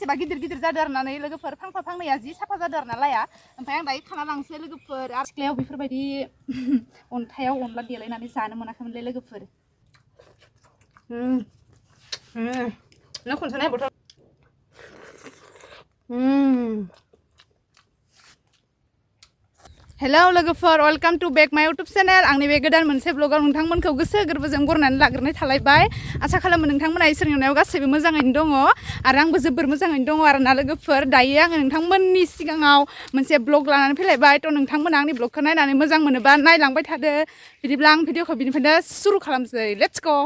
बेसेबा गिदिर गिदिर जादों आरोना नै लोगोफोर फांफा फांनैया जि साफा जादों आरोना लाया ओमफ्राय आं दायो खाना लांसै लोगोफोर आरो सिख्लायाव बेफोरबायदि अन्थायाव अनला देलायनानै जानो मोनाखैमोनलै लोगोफोर नों खनसे नायबोथ' हेलौ लोगोफोर वेलकाम टू बेक माय यूट्यूब चैनल आंनि बे गोदान मोनसे ब्लगाव नोंथांमोनखौ गोसो गोरबोजों बरायनानै लाग्रोनाय थालायबाय आसा खालामो नोंथांमोना इसोरनि अननायाव गासैबो मोजाङैनो दङ आरो आंबो जोबोर मोजाङैनो दङ आरोना लोगोफोर दायो आङो नोंथांमोननि सिगाङाव मोनसे ब्लग लानानै फैलायबाय थ' नोंथांमोना आंनि ब्लगखौ नायनानै मोजां मोनोबा नायलांबाय थादो बिदिब्ला आं भिडिअखौ बिनिफ्रायनो सुरु खालामसै लेट्स गो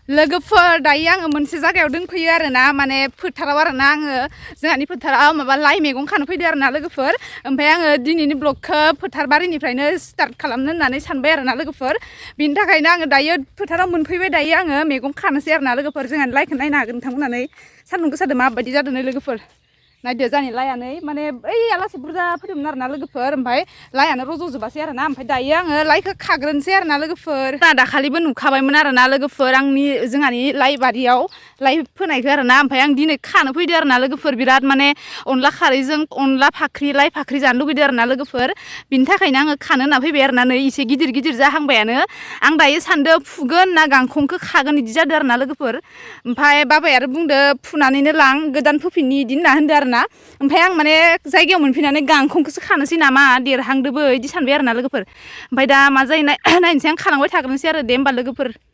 लोगोफोर दायो आङो मोनसे जायगायाव दंफैयो आरोना माने फोथाराव आरोना आङो जोंहानि फोथाराव माबा लाइ मैगं खानो फैदो आरोना लोगोफोर ओमफ्राय आङो दिनैनि ब्लगखौ फोथार बारिनिफ्रायनो स्टार्ट खालामनो होननानै सानबाय आरोना लोगोफोर बिनि थाखायनो आङो दायो फोथाराव मोनफैबाय दायो आङो मैगं खानोसै आरोना लोगोफोर जोंहानि लाइखौ नायनो हागोन नोंथांमोननानै सान्दुं गोसादों माबायदि जादों नै लोगोफोर नायदो जानि लायानै माने ओइ आलासि बुरजा फैदोंमोन आरोना लोगोफोर ओमफ्राय लायानो रज'जोबासै आरोना ओमफ्राय दायो आङो लाइखौ खाग्रोनोसै आरोना लोगोफोर दाखालिबो नुखाबायमोन आरोना लोगोफोर आंनि जोंहानि लाइ बारियाव लाइ फोनायखौ आरोना ओमफ्राय आं दिनै खानो फैदो आरोना लोगोफोर बिराद माने अनला खारैजों अनला फाख्रि लाइ फाख्रि जानो लुगैदो आरोना लोगोफोर बिनि थाखायनो आङो खानो होनना फैबाय आरोना नै एसे गिदिर गिदिर जाहांबायानो आं दायो सानदो फुगोन ना गांखंखौ खागोन बिदि जादों आरोना लोगोफोर ओमफ्राय बाबाया आरो बुंदो फुनानैनो लां गोदान फोफिननि बिदि होनना होनदो आरोना ओमफ्राय आं माने जायगायाव मोनफैनानै गांखंखौसो खानोसै नामा देरहांदोबो बिदि सानबाय आरोना लोगोफोर ओमफ्राय दा मा जायो नायनोसै आं खालांबाय थाग्रोनोसै आरो दे होमबा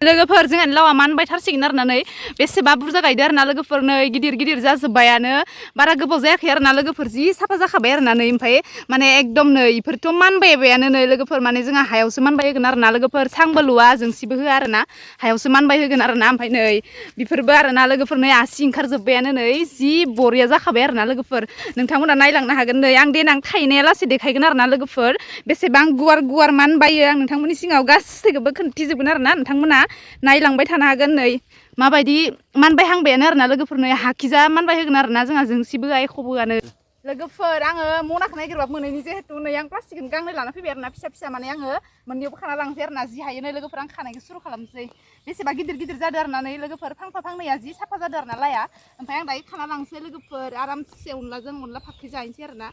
लोगोफोर जोंहानि लावा मानबायथारसिगोन आरोना नै बेसेबा बुरजा गायदो आरोना लोगोफोर नै गिदिर गिदिर जाजोब्बायानो बारा गोबाव जायाखै आरोना लोगोफोर जि साफा जाखाबाय आरोना नै ओमफ्राय माने एकदम नै इफोरथ' मानबायबायानो नै लोगोफोर माने जोंहा हायावसो मानबाय होगोन आरोना लोगोफोर सांबो लुवा जोंसिबो होआ आरोना हायावसो मानबाय होगोन आरोना ओमफ्राय नै बेफोरबो आरोना लोगोफोर नै आसि ओंखारजोब्बायानो नै जि बरिया जाखाबाय आरोना लोगोफोर नोंथांमोना नायलांनो हागोन नै आं देनां थाइनाया लासै देखायगोन आरोना लोगोफोर बेसेबां गुवार गुवार मानबायो आं नोंथांमोननि सिगाङाव गासैखौबो खोन्थिजोबगोन आरोना नोंथांमोना नायलांबाय थानो हागोन नै माबायदि मानबाय हांबायानो आरोना लोगोफोर नै हाखिजा मानबाय होगोन आरोना जोंहा जोंसिबो एख'बोआनो लोगोफोर आङो मनाखौ नायगिरबाबो मोनैनि जिहेतु नै आं प्लास्टिकनि गांनै लाना फैबाय आरोना फिसा फिसा माने आङो मोननैयावबो खाना लांसै आरोना जि हायो नै लोगोफोर आं खानायखौ सुरु खालामसै बेसेबा गिदिर गिदिर जादों आरोना नै लोगोफोर फांफा फांनैया जि साफा जादों आरोना लाया ओमफ्राय आं दायो खाना लांसै लोगोफोर आरामसे अनलाजों अनला फाख्रि जाहैनोसै आरोना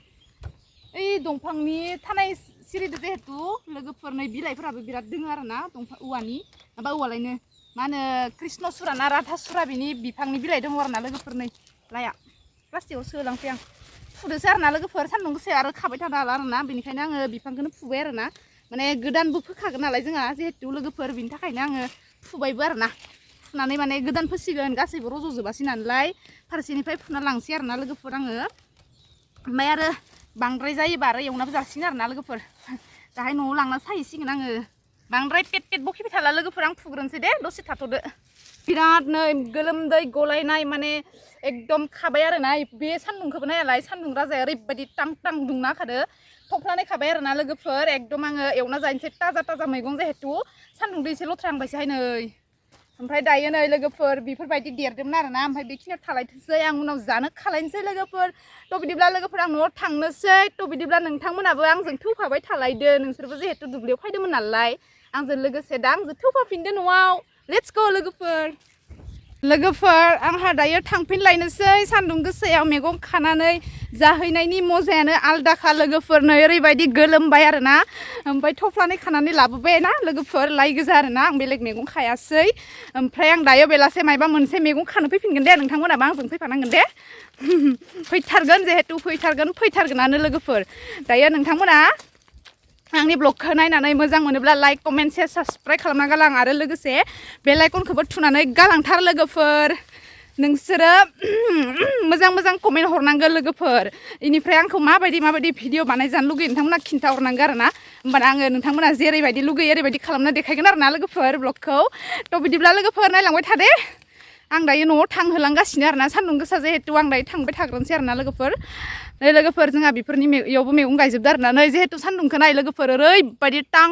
ओइ दंफांनि थानाय सिरिदो जिहेतु लोगोफोर नै बिलाइफोराबो बिराद दोङो आरोना दंफां औवानि माबा औवालायनो मा होनो कृष्णसुरा ना राधासुरा बिनि बिफांनि बिलाइ दङ आरोना लोगोफोर नै लाया प्लास्टिकआव सोलांसै आं फुदोसो आरोना लोगोफोर सान्दुं गोसायाव आरो खाबाय थानो हाला आरोना बेनिखायनो आङो बिफांखौनो फुबाय आरोना माने गोदानबो फोखागोन नालाय जोंहा जिहेतु लोगोफोर बिनि थाखायनो आङो फुबायबो आरोना फुनानै माने गोदान फोसिगोन गासैबो रज'जोबासै नालाय फारसेनिफ्राय फुना लांसै आरोना लोगोफोर आङो ओमफ्राय आरो बांद्राय जायोबा आरो एवनाबो जासिगोन आरोना लोगोफोर दाहाय न'आव लांना सायहैसिगोन आङो बांद्राय पेट पेट बखिबाय थाला लोगोफोर आं फुग्रोनोसै दे दसे थाथ'दो बिराद नै गोलोमदै गलायनाय माने एकदम खाबाय आरोना बे सान्दुंखौबो नायालाय सान्दुं राजाया ओरैबायदि टां टां दुंना होखादो थफ्लानाय खाबाय आरोना लोगोफोर एकदम आङो एवना जाहैनोसै ताजा ताजा मैगं जिहेतु सान्दुं दै एसे लथ्रांबायसोहाय नै ओमफ्राय दायो नै लोगोफोर बेफोरबायदि देरदोंमोन आरोना ओमफ्राय बेखिनियाव थालायथोंसै आं उनाव जानो खालायनोसै लोगोफोर थ' बिदिब्ला लोगोफोर आं न'आव थांनोसै थ' बिदिब्ला नोंथांमोनाबो आंजों थौफाबाय थालायदो नोंसोरबो जिहेतु दुब्लियाव फैदोंमोन नालाय आंजों लोगोसे दा आंजों थौफाफिनदो न'आव लेट्स गो लोगोफोर आंहा दायो थांफिनलायनोसै सान्दुं गोसायाव मैगं खानानै जाहैनायनि मजायानो आलदाखा लोगोफोर नै ओरैबायदि गोलोमबाय आरोना ओमफ्राय थफ्लानै खानानै लाबोबाय ना लोगोफोर लाइ गोजा आरोना आं बेलेग मैगं खायासै ओमफ्राय आं दायो बेलासे मायबा मोनसे मैगं खानो फैफिनगोन दे नोंथांमोनाबो आंजों फैफानांगोन दे फैथारगोन जिहेतु फैथारगोनानो लोगोफोर दायो नोंथांमोना आंनि ब्लगखौ नायनानै मोजां मोनोब्ला लाइक कमेन्ट शेयार साबस्क्राइब खालामना गालां आरो लोगोसे बेल आइकनखौबो थुनानै गालांथार लोगोफोर नोंसोरो मोजां कमेन्ट हरनांगोन लोगोफोर इनिफ्राय आंखौ माबायदि भिडिअ बानायजानो लुगैयो नोंथांमोना खिन्था हरनांगौ आरोना होमबाना आङो नोंथांमोना जेरैबायदि लुगैयो ओरैबायदि खालामना देखायगोन आरोना लोगोफोर ब्लगखौ थ' बिदिब्ला लोगोफोर नायलांबाय थादे आं दायो न'आव थांहोलांगासिनो आरोना सान्दुं गोसा जिहेतु आं दायो थांबाय थाग्रोनोसै आरोना लोगोफोर नै लोगोफोर जोंहा बेफोरनि इयावबो मैगं गायजोबदो आरोना नै जिहेतु सान्दुंखौ नाय लोगोफोर ओरैबायदि टां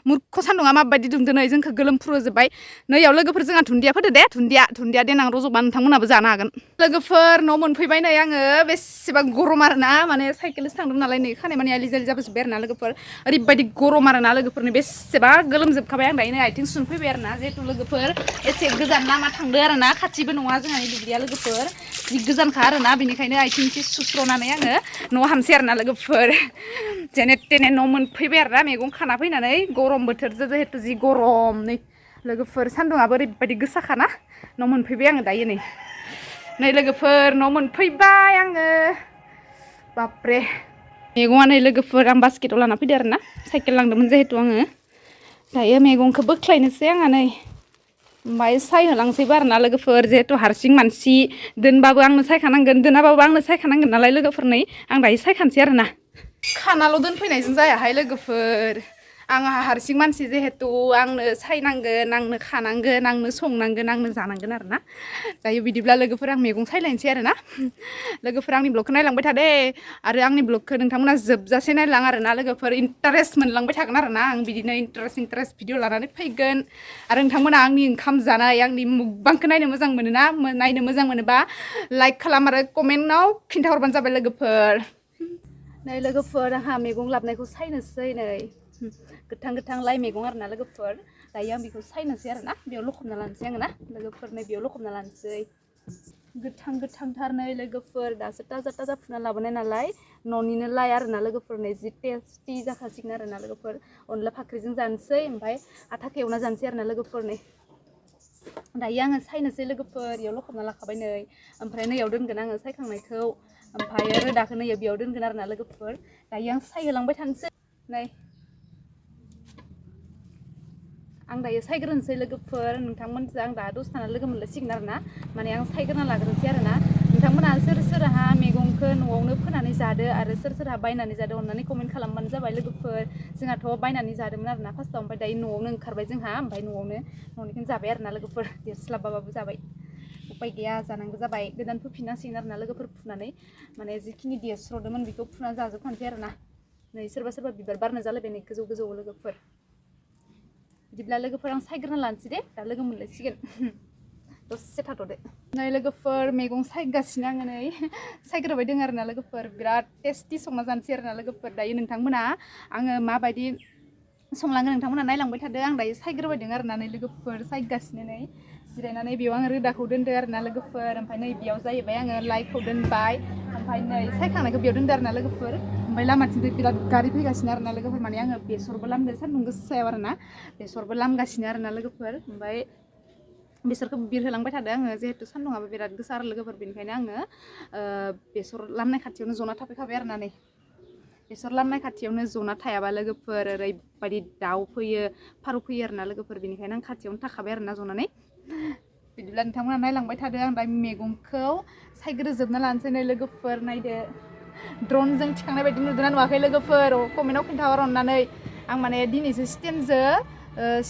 मुर्ख सान्दुङा माबायदि दुंदो नै जोंखौ गोलोमफ्रुजोब्बाय नैयाव लोगोफोर जोंहा दुन्दिया फोदो दे दुन्दिया देनां रज'बा नोंथांमोनाबो जानो हागोन लोगोफोर न' मोनफैबाय नै आङो बेसेबां गरम आरोना माने साइकेलसो थांदों नालाय नै खानाय माने आलि जालि जाबोजोब्बाय आरोना लोगोफोर ओरैबायदि गरम आरोना लोगोफोरनि बेसेबा गोलोमजोबखाबाय आं दायो नै आथिं सुनो फैबाय आरोना जिहेतु लोगोफोर एसे गोजान लामा थांदो आरोना खाथिबो नङा जोंहानि दुब्लिया लोगोफोर जि गोजानखा आरोना बेनिखायनो आथिं एसे सुस्र'नानै आङो न'आव हामसै आरोना लोगोफोर जेने तेने न' मोनफैबाय आरोना मैगं खाना फैनानै गरम बोथोरजों जिहेतु जि गरम नै लोगोफोर सान्दुङाबो ओरैबायदि गोसाखाना न' मोनफैबाय आङो दायो नै लोगोफोर न' मोनफैबाय आङो बापरे मैगङा नै लोगोफोर आं बास्केटाव लाना फैदो आरोना साइकेल लांदोंमोन जिहेतु आङो दायो मैगंखौ बोख्लायनोसै आङो नै ओमफ्राय सायहोलांसैबो आरोना लोगोफोर जिहेतु हारसिं मानसि दोनबाबो आंनो सायखानांगोन दोनाबाबो आंनो सायखानांगोन नालाय लोगोफोर नै आं दायो सायखानोसै आरोना खानाल' दोनफैनायजों जायाहाय लोगोफोर आंहा हारसिं मानसि जिहेतु आंनो सायनांगोन आंनो खानांगोन आंनो संनांगोन आंनो जानांगोन आरोना दायो बिदिब्ला लोगोफोर आं मैगं सायलायनोसै आरोना लोगोफोर आंनि ब्लगखौ नायलांबाय था दे आरो आंनि ब्लगखौ नोंथांमोना जोबजासे नायलां आरोना लोगोफोर इन्टारेस्ट मोनलांबाय थागोन आरोना आं बिदिनो इन्टारेस्ट भिडिअ लानानै फैगोन आरो नोंथांमोना आंनि ओंखाम जानाय आंनि मुकबांखौ नायनो मोजां मोनोना नायनो मोजां मोनोबा लाइक खालाम आरो कमेन्टआव खिन्थाहरबानो जाबाय लोगोफोर नै लोगोफोर आंहा मैगं लाबोनायखौ सायनोसै नै गोथां लाइ मैगं आरोना लोगोफोर दायो आं बेखौ सायनोसै आरोना बेयाव लखबना लानोसै आङो ना लोगोफोर नै बेयाव लखबना लानोसै गोथांथार नै लोगोफोर दासो ताजा फुना लाबोनाय नालाय न'निनो लाइ आरोना लोगोफोर नै जि टेस्टि जाखासिगोन आरोना लोगोफोर अनला फाख्रिजों जानोसै ओमफ्राय आथाखौ एवना जानोसै आरोना लोगोफोर नै दायो आङो सायनोसै लोगोफोर बेयाव लखबना लाखाबाय नै ओमफ्राय नैयाव दोनगोन आङो सायखांनायखौ ओमफ्राय रोदाखौ नैयो बेयाव दोनगोन आरोना लोगोफोर दायो आं सायहोलांबाय थानोसै नै आं दायो सायग्रोनोसै लोगोफोर नोंथांमोनजों आं दा दसे थाना लोगो मोनलायसिगोन आरोना माने आं सायग्रोना लाग्रोनोसै आरोना नोंथांमोना सोरहा मैगंखौ न'आवनो फोनानै जादो आरो सोरहा बायनानै जादो अननानै कमेन्ट खालामबानो जाबाय लोगोफोर जोंहाथ' बायनानै जादोंमोन आरोना फार्स्टआव ओमफ्राय दायो न'आवनो ओंखारबाय जोंहा ओमफ्राय न'निखौनो जाबाय आरोना लोगोफोर देरस्लाबाबाबो जाबाय उपाय गैया जानांगौ जाबाय गोदान फोफिननांसिगोन आरोना लोगोफोर फुनानै माने जिखिनि देरस्र'दोंमोन बेखौ फुनानै जाजोबखानोसै आरोना नै सोरबा बिबार बारनो जालायबाय नै गोजौ लोगोफोर बिदिब्ला लोगोफोर आं सायग्रोना लानोसै दे दा लोगो मोनलायसिगोन दसे थाथ'दो नै लोगोफोर मैगं सायगासिनो आङो नै सायग्रोबाय दङ आरोना लोगोफोर बिराद टेस्टि संना जानोसै आरोना लोगोफोर दायो नोंथांमोना आङो माबायदि संलाङो नोंथांमोना नायलांबाय थादो आं दायो सायग्रोबायदों आरोना नै लोगोफोर सायगासिनो नै जिरायनानै बेयाव आङो रोदाखौ दोनदो आरोना लोगोफोर ओमफ्राय नै बेयाव जाहैबाय आङो लाइखौ दोनबाय ओमफ्राय नै सायखांनायखौ बेयाव दोनदो आरोना लोगोफोर ओमफ्राय लामाथिंजाय बिराद गारि फैगासिनो आरोना लोगोफोर माने आङो बेसरबो लामदो सान्दुं गोसायाव आरोना बेसरबो लामगासिनो आरोना लोगोफोर ओमफ्राय बेसरखौ बिरहोलांबाय थादों आङो जिहेतु सान्दुङाबो बिराद गोसा आरो लोगोफोर बेनिखायनो आङो बेसर लामनाय खाथियावनो जना थाफैखाबाय आरोना नै बेसर लामनाय खाथियावनो जना थायाबा लोगोफोर ओरैबायदि दाउ फैयो फारौ फैयो आरोना लोगोफोर बेनिखायनो आं खाथियावनो थाखाबाय आरोना जनानै बिदिब्ला नोंथांमोना नायलांबाय थादो आं दा मैगंखौ सायग्रोजोबना लानोसै नै लोगोफोर नायदो ड्रनजों थिखांनाय बायदि नुदोंना नुवाखै लोगोफोर कमेन्टआव खिन्थाहर अननानै आं माने दिनैसो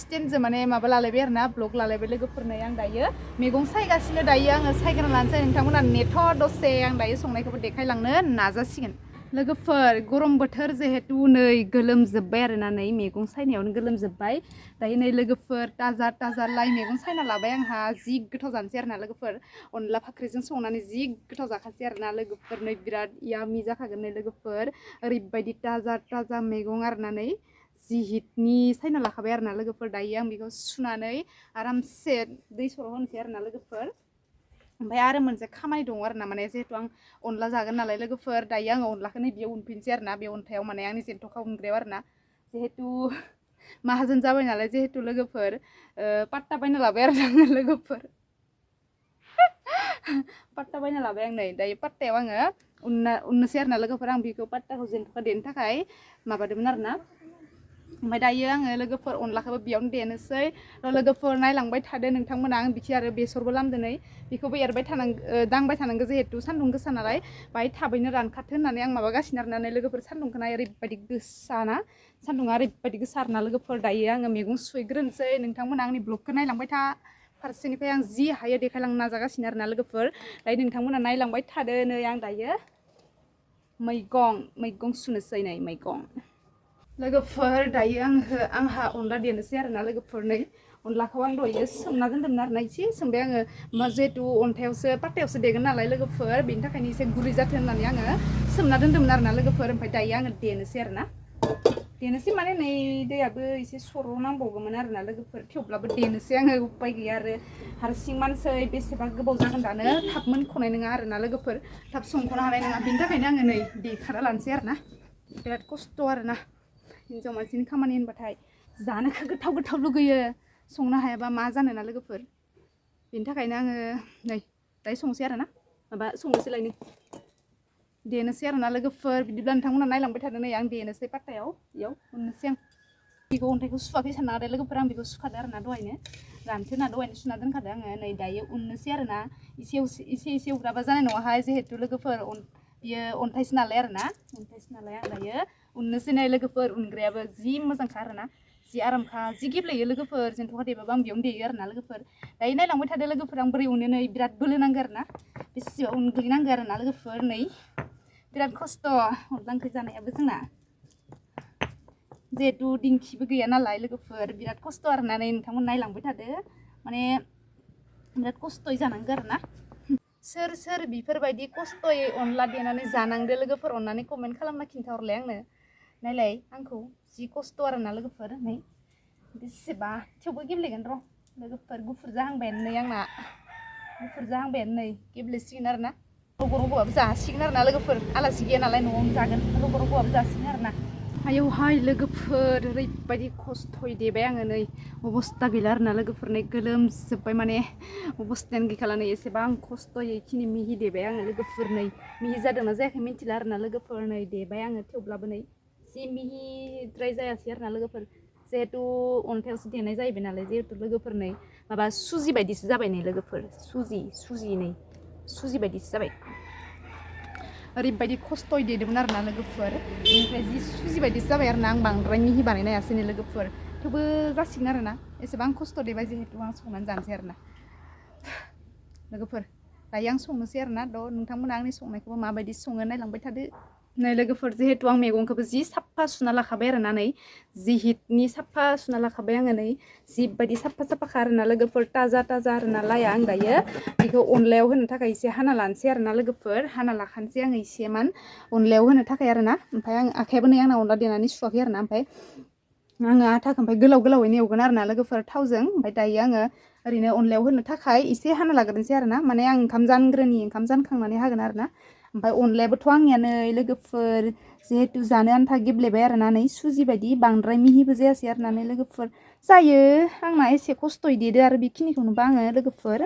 स्टेनजों माने माबा लालायबाय आरोना ब्लग लालायबाय लोगोफोरनो आं दायो मैगं सायगासिनो दायो आङो सायग्रोना लानोसै नोंथांमोना नेथ' दसे आं दायो संनायखौबो देखायलांनो नाजासिगोन लोगोफोर गरम बोथोर जिहेतु नै गोलोमजोब्बाय आरोना नै मैगं सायनायावनो गोलोमजोब्बाय दायो नै लोगोफोर ताजा लाइ मैगं सायना लाबाय आंहा जि गोथाव जानोसै आरोना लोगोफोर अनला फाख्रिजों संनानै जि गोथाव जाखासै आरोना लोगोफोर नै बिराद यामि जाखागोन नै लोगोफोर ओरैबायदि ताजा मैगं आरोना नै जि हिटनि सायना लाखाबाय आरोना लोगोफोर दायो आं बेखौ सुनानै आरामसे दै सर' होनोसै आरोना लोगोफोर ओमफ्राय आरो मोनसे खामानि दङ आरोना माने जिहेतु आं अनला जागोन नालाय लोगोफोर दायो आङो अनलाखौ नै बेयाव उनफिनसै आरोना बे अन्थायाव माने आंनि जेन्थ'खा उनग्रायाव आरोना जिहेतु माहाजोन जाबाय नालाय जिहेतु लोगोफोर पाट्टा बायना लाबाय आरो आङो लोगोफोर पाट्टा बायना लाबाय आं नै दायो पाट्टायाव आङो उननोसै आरोना लोगोफोर आं बेखौ पाट्टाखौ जेन्थ'खा देनो थाखाय माबादोंमोन आरोना ओमफ्राय दायो आङो लोगोफोर अनलाखौबो बेयावनो देनोसै लोगोफोर नायलांबाय थादो नोंथांमोना आं बिखि आरो बेसरबो लामदो नै बेखौबो एरबाय थानांगौ दांबाय थानांगौ जिहेतु सान्दुं गोसा नालाय बाहाय थाबैनो रानखाथो होननानै आं माबागासिनो आरोना नै लोगोफोर सान्दुंखौ नाय ओरैबायदि गोसाना सान्दुङा ओरैबायदि गोसा आरोना लोगोफोर दायो आङो मैगं सुहैग्रोनोसै नोंथांमोना आंनि ब्लगखौ नायलांबाय था फारसेनिफ्राय आं जि हायो देखायलांनो नाजागासिनो आरोना लोगोफोर दायो नोंथांमोना नायलांबाय थादो नै आं दायो मैगं सुनोसै नै मैगं लोगोफोर दायो आंहा अनला देनोसै आरोना लोगोफोर नै अनलाखौ आं दहायो सोमना दोन्दोंमोन आरोना एसे सोमबाय आङो जिहेतु पाट्टायावसो देगोन नालाय लोगोफोर बेनि थाखायनो एसे गुरै जाथों होननानै आङो सोमना दोन्दोंमोन आरोना लोगोफोर ओमफ्राय दायो आङो देनोसै आरोना देनोसै माने नै दैयाबो एसे सर' नांबावगौमोन आरोना लोगोफोर थेवब्लाबो देनोसै आङो उपाय गैया आरो हारसिं मानसै बेसेबा गोबाव जागोन दानो थाब मोनख'नाय नङा आरोना लोगोफोर थाब संख'नो हानाय नङा बिनि थाखायनो आङो नै देखाना लानोसै आरोना बिराद खस्थ' आरोना हिनजाव मानसिनि खामानि होनबाथाय जानोखौ गोथाव गोथाव लुगैयो संनो हायाबा मा जानोना लोगोफोर बिनि थाखायनो आङो नै दायो संसै आरोना माबा संनोसै लायनो देनोसै आरोना लोगोफोर बिदिब्ला नोंथांमोना नायलांबाय थादो नै आं देनोसै पात्तायाव इयाव उननोसै आं बेखौ अन्थाइखौ सुवाखै सानना आरो लोगोफोर आं बेखौ सुखादो आरोना दहायनो रानथो होना दहायनो सुना दोनखादो आङो नै दायो उननोसै आरोना एसे एवग्राबा जानाय नङाहाय जिहेतु लोगोफोर बियो अन्थाइसो नालाय आरोना अन्थाइसो नालाय आं दायो उननोसै नै लोगोफोर उनग्रायाबो जि मोजांखा आरोना जि आरामखा जि गेब्लेयो लोगोफोर जेनथ'खा देबाबो आं बेयावनो देयो आरोना लोगोफोर दायो नायलांबाय थादो लोगोफोर आं बोरै उनो नै बिराद बोलो नांगौ आरोना बेसेबां उनग्लिनांगौ आरोना लोगोफोर नै बिराद खस्थ' अनला ओंख्रि जानायाबो जोंना जिहेतु दिंखिबो गैया नालाय लोगोफोर बिराद खस्थ' आरोना नै नोंथांमोन नायलांबाय थादो माने बिराद खस्थ'यै जानांगौ आरोना सोर सोर बेफोरबायदि खस्थ'यै अनला देनानै जानांदो लोगोफोर अननानै कमेन्ट खालामना खिन्थाहरलाय आंनो नायलाय आंखौ जि खस्थ' आरोना लोगोफोर नै बेसेबा थेवबो गेब्लेगोन र' लोगोफोर गुफुर जाहांबायानो नै आंना गुफुर जाहांबायानो नै गेब्लेसिगोन आरोना रग' रग'बाबो जासिगोन आरोना लोगोफोर आलासि गैया नालाय न'आवनो जागोन रग' रग'बाबो जासिगोन आरोना आयौहाय लोगोफोर ओरैबायदि खस्थ'यै देबाय आङो नै अबस्था गैला आरोना लोगोफोर नै गोलोमजोब्बाय माने अबस्थायानो गैखाला नै एसेबां खस्थ'यै इखिनि मिहि देबाय आङो लोगोफोर नै मिहि जादोंना जायाखै मिन्थिला आरोना लोगोफोर नै देबाय आङो थेवब्लाबो नै जि मिहिद्राय जायासै आरोना लोगोफोर जिहेतु अन्थाइयावसो देनाय जाहैबाय नालाय जिहेतु लोगोफोर नै माबा सुजि बायदिसो जाबाय नै लोगोफोर सुजि नै सुजि बायदिसो जाबाय ओरैबायदि खस्थ'यै देदोंमोन आरोना लोगोफोर ओमफ्राय जि सुजि बायदिसो जाबाय आरोना आं बांद्राय मिहि बानायनो हायासै नै लोगोफोर थेवबो जासिगोन आरोना एसेबां खस्थ' देबाय जिहेतु आं संनानै जानोसै आरोना लोगोफोर दायो आं संनोसै आरोना नोंथांमोना आंनि संनायखौबो माबायदि सङो नायलांबाय थादो नै लोगोफोर जिहेतु आं मैगंखौबो जि साफा सुना लाखाबाय आरोना नै जि हिटनि साफा सुना लाखाबाय आङो नै जिबायदि साफा साफाखा आरोना लोगोफोर ताजा ताजा आरोना लाया आं दायो बेखौ अनलायाव होनो थाखाय एसे हाना लानोसै आरोना लोगोफोर हाना लाखानोसै आङो एसेमान अनलायाव होनो थाखाय आरोना ओमफ्राय आं आखायाबो नै आंना अनला देनानै सुवाखै आरोना ओमफ्राय आङो आटाखौ ओमफ्राय गोलाव गोलावैनो एवगोन आरोना लोगोफोर थावजों ओमफ्राय दायो आङो ओरैनो अनलायाव होनो थाखाय एसे हाना लाग्रोनोसै आरोना माने आं ओंखाम जानखांनानै हागोन आरोना ओमफ्राय अनलायाबोथ' आंनिया नै लोगोफोर जिहेतु जानो आन्था गेब्लेबाय आरोना नै सुजि बायदि बांद्राय मिहिबो जायासै आरोना नै लोगोफोर जायो आंना एसे खस्थ'यै देदो आरो बेखिनिखौनोबा आङो लोगोफोर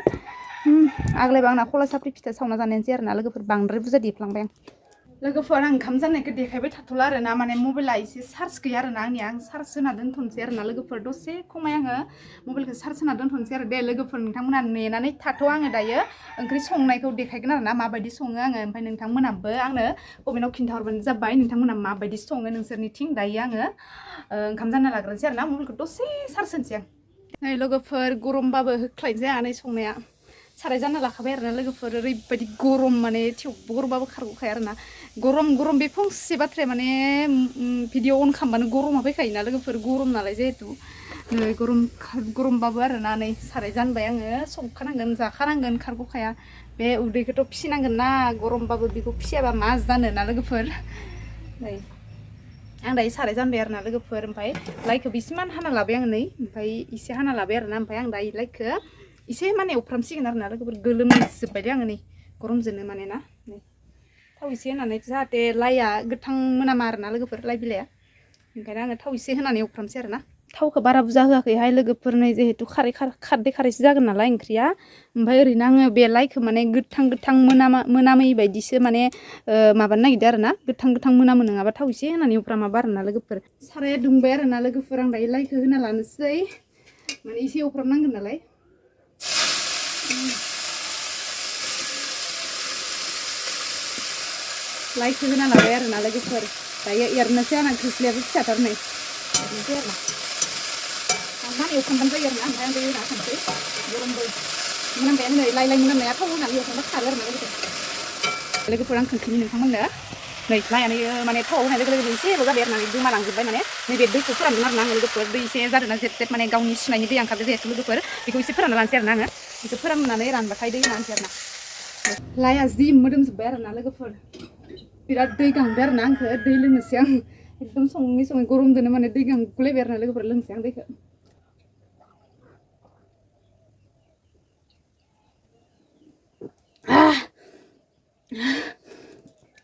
आग्लायबा आंना खला साफ्रि फिथा सावना जानायानोसै आरोना लोगोफोर बांद्राय बुरजा देफ्लांबाय आं लोगोफोर आं ओंखाम जाननायखौ देखायबाय थाथ'ला आरोना माने मबाइला एसे चार्ज गैया आरोना आंनिया आं चार्ज होना दोनथ'नोसै आरोना लोगोफोर दसे खमाय आङो मबाइलखौ चार्ज होना दोनथ'नोसै आरो दे लोगोफोर नोंथांमोना नेनानै थाथ' आङो दायो ओंख्रि संनायखौ देखायगोन आरोना माबायदि सङो आङो ओमफ्राय नोंथांमोनाबो आंनो कमेन्टआव खिन्थाहरबानो जाबाय नोंथांमोना माबायदि सङो नोंसोरनिथिं दायो आङो ओंखाम जानना लाग्रोनोसै आरोना मबाइलखौ दसे चार्ज होनोसै आं नै लोगोफोर गरमबाबो होख्लायनोसै आनै संनाया साराय जानना लाखाबाय आरोना लोगोफोर ओरैबायदि गरम माने थेवबो गरमबाबो खारग'खाया आरोना गरम बे फंसे बाथ्राया माने भिडिअ अन खालामबानो गरमा फैखायोना लोगोफोर गरम नालाय जिहेतु नै गरमबाबो आरोना नै साराय जानबाय आङो संखानांगोन जाखानांगोन खारग'खाया बे उदैखौथ' फिसिनांगोन ना गरमबाबो बेखौ फिसियाबा मा जानो ना लोगोफोर नै आं दायो साराय जानबाय आरोना लोगोफोर ओमफ्राय लाइखौबो इसेमान हाना लाबाय आं नै ओमफ्राय इसे हाना लाबाय आरोना ओमफ्राय आं दायो लाइखौ इसे माने एवफ्रामसिगोन आरोना लोगोफोर गोलोमजोब्बाय दे आङो नै गरमजोंनो माने ना नै थाव इसे होनानै जाहाथे लाइया गोथां मोनामा आरोना लोगोफोर लाइ बिलाइया ओंखायनो आङो थाव इसे होनानै एवफ्रामसै आरोना थावखौ बारा बुरजा होआखैहाय लोगोफोर नै जिहेतु खारदै खारैसो जागोन नालाय ओंख्रिया ओमफ्राय ओरैनो आङो बे लाइखौ माने गोथां मोनामै बायदिसो माने माबानो नागिरदों आरोना गोथां मोनामो नङाबा थाव इसे होनानै एवफ्रामाबा आरोना लोगोफोर साराया दुंबाय आरोना लोगोफोर आं दायो लाइखौ होना लानोसै माने इसे एवफ्रामनांगोन नालाय लाइखौ होना लाबाय आरोना लोगोफोर दायो एरनोसै आंना खोस्लियाबो फिसाथार नै एरनोसै आरोना माने एवफ्रामबानो जायो आरोना ओमफ्राय आं दै होना थांसै गरमबो मोनामबायानो नै लाइ मोनामनाया थाव होनानै एवफ्रामबा खारो आरोना लोगोफोर आं खोन्थानि नोंथांमोननो नै लाइयानो माने थावाव होनाय लोगो लोगो एसेल' जाबाय आरोना गोमालांजोब्बाय माने नैबे दैखौ फोरानदों आरोना आङो लोगोफोर दै एसे जादोंना जेब माने गावनि सुनायनि दैया ओंखारदों जिहेतु लोगोफोर बेखौ एसे फोरानना लानोसै आरोना आङो बेखौ फोराननानै रानबाथाय दै होनानैसै आरोना लाइया जि मोदोमजोब्बाय आरोना लोगोफोर बिराद दै गांदो आरोना आंखौ दै लोंनोसै आं एकदम सङै गरमदोनो माने दै गांगुलायबाय आरोना लोगोफोर लोंसै आं दैखौ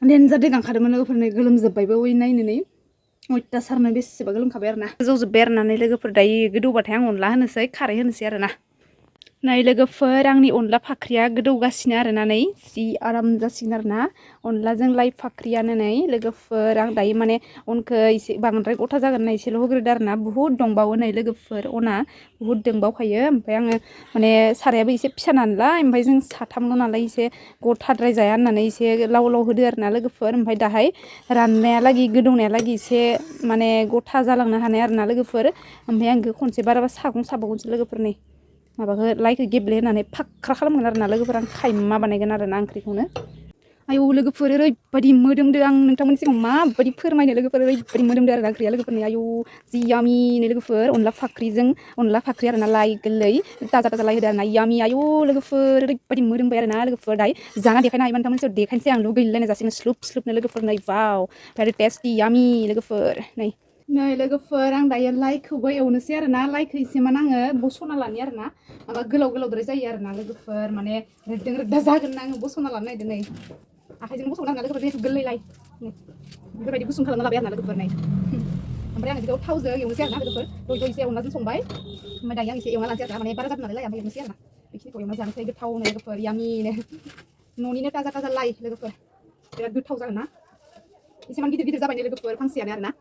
डेन्जार दै गांखादोंमोन लोगोफोर नै गोलोमजोब्बायबो ओइ नायनो अयथासारनो बेसेबा गोलोमखाबाय आरोना जौजोब्बाय आरोना नै लोगोफोर दायो गोदौबाथाय आं अनला होनोसै खारै होनोसै आरोना नै लोगोफोर आंनि अनला फाख्रिया गोदौगासिनो आरोना नै जि आराम जासिगोन आरोना अनलाजों लाइ फाख्रियानो नै लोगोफोर आं दायो माने अनखौ एसे बांद्राय गथा जागोन ना एसेल' होग्रोदो आरोना बुहुद दंबावो नै लोगोफोर अना बुहुद दंबावखायो ओमफ्राय आङो माने सारायाबो एसे फिसा नालाय ओमफ्राय जों साथामल' नालाय एसे गथाद्राय जाया होननानै एसे लाव होदो आरोना लोगोफोर ओमफ्राय दाहाय राननायालागै गोदौनायालागै एसे माने गथा जालांनो हानाय आरोना लोगोफोर ओमफ्राय आं खनसे बाराबा सागं साबावगोनसो लोगोफोर नै माबाखौ लाइखौ गेब्लेहोनानै फाख्रा खालामगोन आरोना लोगोफोर आं खायमा बानायगोन आरोना ओंख्रिखौनो आयौ लोगोफोर ओरैबायदि मोदोमदो आं नोंथांमोननि सिगाङाव माबायदि फोरमायनो लोगोफोर ओरैबायदि मोदोमदो आरोना ओंख्रिया लोगोफोरनि आयौ जि यामिनो लोगोफोर अनला फाख्रि आरोना लाइ गोरलै ताजा लाइ होदो आरोना यामि आयौ लोगोफोर ओरैबायदि मोदोमबाय आरोना लोगोफोर दायो जाना देखायनो हायोबा नोंथांमोननि सिगाङाव देखायनोसै आं लुगैलायनाय जासिगोन स्लुब लोगोफोर नै वाव भेरि टेस्टि यामि लोगोफोर नै लोगोफोर आं दायो लाइखौबो एवनोसै आरोना लाइखौ एसेमान आङो बस'ना लानि आरोना माबा गोलावद्राय जायो आरोना लोगोफोर माने रोद्दों रोद्दा जागोन ना आङो बस'ना लानो नागिरदों नै आखाइजों बस'ना लाना लोगोफोर जिहेतु गोरलै लाइ बेफोरबायदि गुसुं खालामना लाबाय आरोना लोगोफोर नै ओमफ्राय आं बेखौ थावजों एवनोसै आरोना लोगोफोर दय एसे अनलाजों संबाय ओमफ्राय दायो आं एसे एवना लानोसै आरोना माने बारा जादों नालाय लाइआ ओमफ्राय एवनोसै आरोना बेखिनिखौ एवना जानोसै गोथावनो लोगोफोर यामिनो न'निनो ताजा लाइ लोगोफोर बिराद गोथाव जागोन ना एसेमान गिदिर जाबाय लोगोफोर फांसेयानो आरोना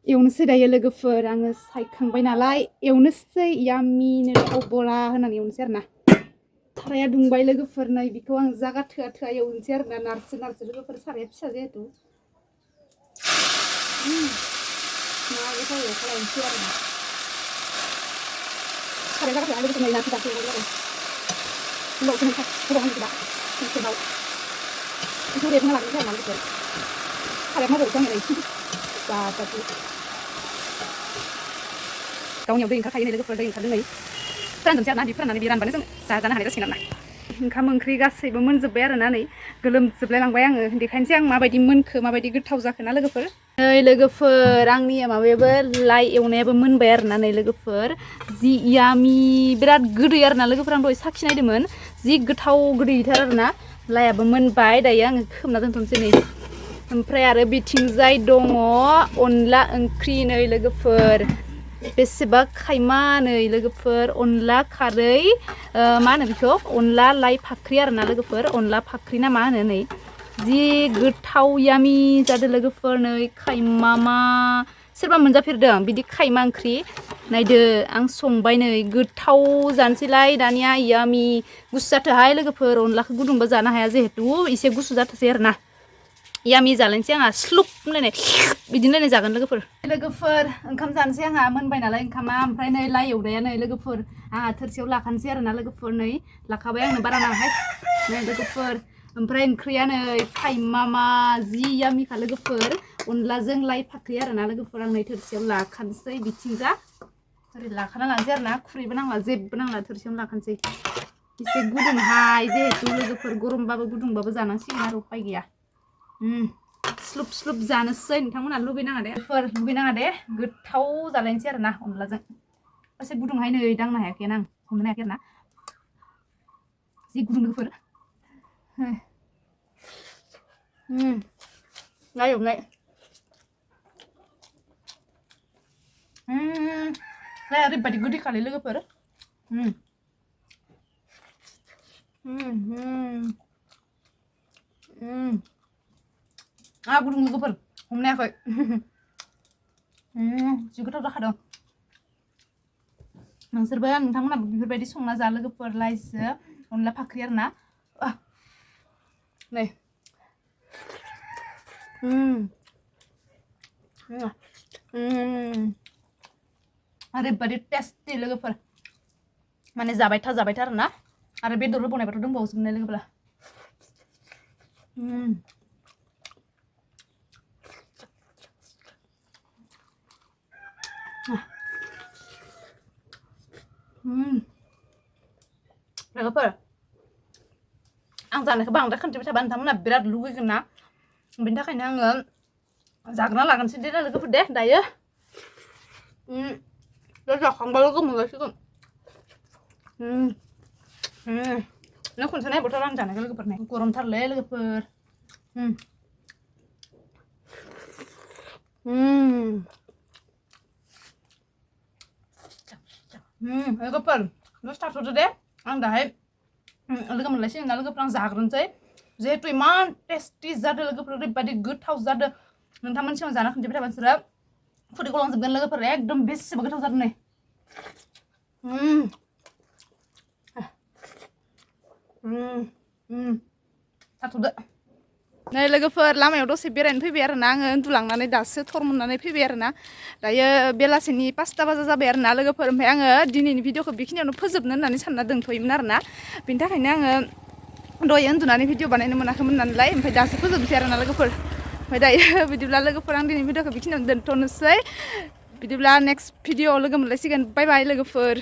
एवनोसै दायो लोगोफोर आङो सायखांबाय नालाय एवनोसै यामिनो थाव बरा होनानै एवनोसै आरोना साराया दुंबाय लोगोफोर नै बेखौ आं जागा थोआ एवनोसै आरोना नारसो लोगोफोर साराया फिसा जिहेतु मा गोथाव एवखालायनोसै आरोना साराया जागा थोआ लोगोफोर नै नारसो एवनाय जादों गोबाव बेखौ रेबना लाग्रोनोसै आरोना लोगोफोर साराया माबावसो आङो नै गावनियाव दै ओंखारखायो नै लोगोफोर दै ओंखारदों नै फोरानजोबनोसै आरोना फोराननानै बे रानबानो जों जानो हानाय जासिगोन आरोना ओंखाम ओंख्रि गासैबो मोनजोब्बाय आरोना नै गोलोमजोबलाय लांबाय आङो देखायनोसै आं माबायदि मोनखो माबायदि गोथाव जाखो ना लोगोफोर नै लोगोफोर आंनिया माबायाबो लाइ एवनायाबो मोनबाय आरोना नै लोगोफोर जि यामि बिराद गोदै आरोना लोगोफोर आं दहाय साखिनायदोंमोन जि गोथाव गोदैथार आरोना लाइआबो मोनबाय दायो आङो खोबना दोनथ'नोसै नै ओमफ्राय आरो बिथिंजाय दङ अनला ओंख्रि नै लोगोफोर बेसेबा खायमा नै लोगोफोर अनला खारै मा होनो बेखौ अनला लाइ फाख्रि आरोना लोगोफोर अनला फाख्रि ना मा होनो नै जि गोथाव यामि जादों लोगोफोर नै खायमा सोरबा मोनजाफेरदों बिदि खायमा ओंख्रि नायदो आं संबाय नै गोथाव जानोसैलाय दानिया यामि गुसु जाथोहाय लोगोफोर अनलाखौ गुदुंबा जानो हाया जिहेतु एसे गुसु जाथोसै आरोना यामि जालायनोसै आंहा स्लुप होनलायनाय बिदिनो रायलाय जागोन लोगोफोर ओंखाम जानोसै आंहा मोनबाय नालाय ओंखामा ओमफ्राय नै लाइ एवनाया नै लोगोफोर आंहा थोरसियाव लाखानोसै आरोना लोगोफोर नै लाखाबाय आंनो बारा नाङाहाय नै लोगोफोर ओमफ्राय ओंख्रिया नै खायमा जि यामिखा लोगोफोर अनलाजों लाइ फाख्रि आरोना लोगोफोर आं नै थोरसियाव लाखानोसै बिथिंजा ओरै लाखाना लानोसै आरोना खुरैबो नांला जेबो नांला थोरसियावनो लाखानोसै एसे गुदुंहाय जिहेतु लोगोफोर गरमबाबो गुदुंबाबो जानांसिगोन आरो उपाय गैया स्लुप जानोसै नोंथांमोना लुगैनाङा दे गोथाव जालायनोसै आरोना अनलाजों एसे गुदुंहाय नै दांनो हायाखै आं हमनो हायाखै आरोना जि गुदुं लोगोफोर लाइ एवनाय लाइआ ओरैबायदि गोदैखालै लोगोफोर गुदुं लोगोफोर हमनो हायाखै जि गोथाव जाखादों नोंथांमोना बेफोरबायदि संना जा लोगोफोर लाइजों अनला फाख्रि आरोना नै ओरैबायदि टेस्टि लोगोफोर माने जाबाय था आरोना आरो बेदर होबावनायबाथ' दंबावोसोमोन लोगोफोरा लोगोफोर आं जानायखौ बांद्राय खोन्थिबाय थाबा नोंथांमोना बिराद लुगैगोन ना बेनि थाखायनो आङो जाग्रा लागोनसै दे लोगोफोर दे दायो दा जाखांबा लोगो मोनलायसिगोन नों खनसे नायबाथ' आं जानायखौ लोगोफोर नाय गरमथारलै लोगोफोर लोगोफोर दसे थाथ'दो दे आं दाहाय लोगो मोनलायसिगोन ना लोगोफोर आं जाग्रोनोसै जिहेतु इमान टेस्टि जादों लोगोफोर ओरैबायदि गोथाव जादों नोंथांमोननि सिगाङाव जाना खोन्थिबाय थाबा नोंसोरो खुदै गलांजोबगोन लोगोफोर एकदम बेसेबा गोथाव जादों नै थाथ'दो नै लोगोफोर लामायाव दसे बेरायनो फैबाय आरोना आङो उन्दुलांनानै दासो थर मोननानै फैबाय आरोना दायो बेलासिनि 5टा बाजा जाबाय आरोना लोगोफोर ओमफ्राय आङो दिनैनि भिडिअखौ बेखिनियावनो फोजोबनो होननानै सानना दोनथ'योमोन आरोना बेनि थाखायनो आङो दहाय उन्दुनानै भिडिअ बानायनो मोनाखैमोन नालाय ओमफ्राय दासो फोजोबनोसै आरोना लोगोफोर ओमफ्राय दायो बिदिब्ला लोगोफोर आं दिनैनि भिडिअखौ बेखिनियावनो दोनथ'नोसै बिदिब्ला नेक्स्ट भिडिअआव लोगो मोनलायसिगोन बाय बाय लोगोफोर